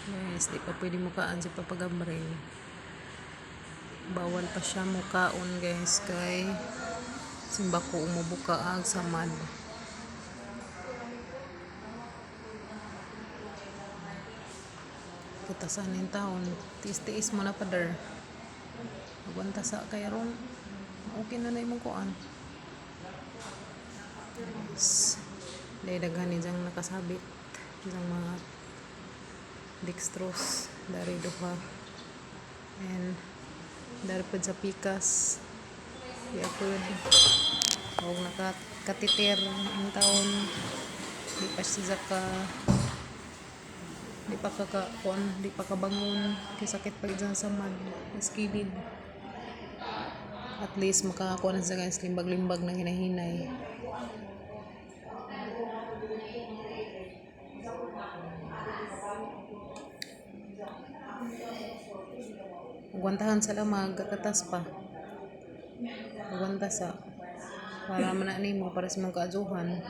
Guys, di pa pwede mukaan si Papa Gabriel. Bawal pa siya mukaon, guys, kay simbako umubuka ang samad. Kita sa ning taon, tiis-tiis mo na, pader. Agwanta sa kay ron. Okay na na imong kuan. Guys, dahil daghan ni diyang nakasabit. Diyang mga dextrose dari duha and dari pod sa pikas di apod og nakakatitir ang taon. Di pa siya ka, di pa ka kuan, di pa kabangon kay sakit pa gid sa samad kilid. At least makakuan na siya, guys, limbag-limbag na hinahinay. Agwantahan sa lamag, kakatas pa. Agwanta sa para man na nimo, para sa mong kaadzuhan.